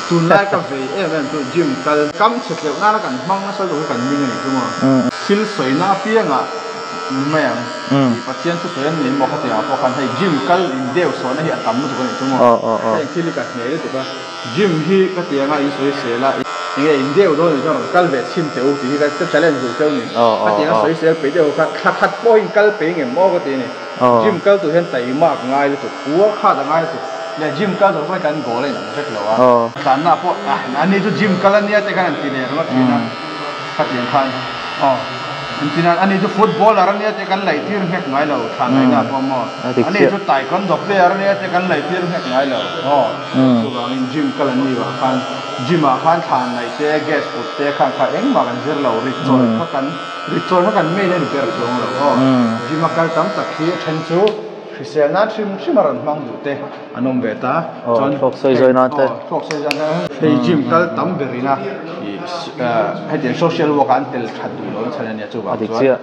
Tunlai ka vei em em chu gym kal kam chhe tleuh nana kan hmang nasa lutuk hi kan ning a nih chu maw. Thil sawina apiangah ni mai ang tih Pathian thu sawi an ni maw khatiangah pawh khan hei gym kal in deu sawhna hi a tam lutuk a nih chu maw. Heng thil hi ka hne lutuk a, gym hi ka tianga in sawi sel a, enge in deu dawn nih chuan rawn kal ve chhin teh u tih hi ka challenge duh cheu a ni. Khatianga sawi sel peih deuh kha thla khat pawh hi in kal peih ngem maw ka ti a ni. Gym kal tur hian taimak ngai lutuk, work hard a ngai lutuk. Leh gym kal zawng zawng hi kan goal a inang vek lo a. Tlanna pawh ah ani chu gym kal ania te khan an ti leh ringawt thin a. Khatiang khan aw an ti nan ani chu footballer ania te kan laih tir nghek ngai lo thlan laihna pawh maw. Ani chu taekwondo player ania te kan laih tir nghek ngai lo aw. Chuvangin gym kal an ni vang khan gym ah khan thlan laih te gas put te khan kha engmah kan zir lo rit chawi kha kan Rit chawi kha kan main a ni ber chuang lo aw. Gym a kal tam tak hi a then chu hrisel nan hrim hrim a rawn hmang duh te an awm ve ta. Chuan thluak sawi zawi nan te. Thluak sawi zawi nan te. Hei gym kal tam ber ina hetiang social work ah an tel that duh lo chhan a nia chuvang chuan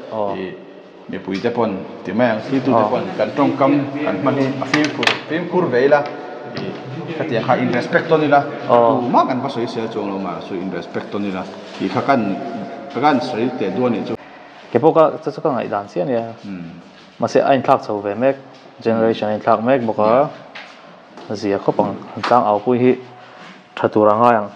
mipui te pawn ti mai ang thiltu te pawn kan tawngkam kan hman hi a fimkhur fimkhur ve ila hetiang kha in respect tawn ila tumah kan va sawi sel chuang lo mah chu in respect tawn ila. Tih kha kan ka kan sawi teh duh a nih chu. Kei pawh ka chu chu ka ngaihdan chiah a nia. Mahse a inthlak chho ve mek, generation a inthlak mek bawk a, zia khawp ang. An tlang au pui hi tha tur a ngai ang.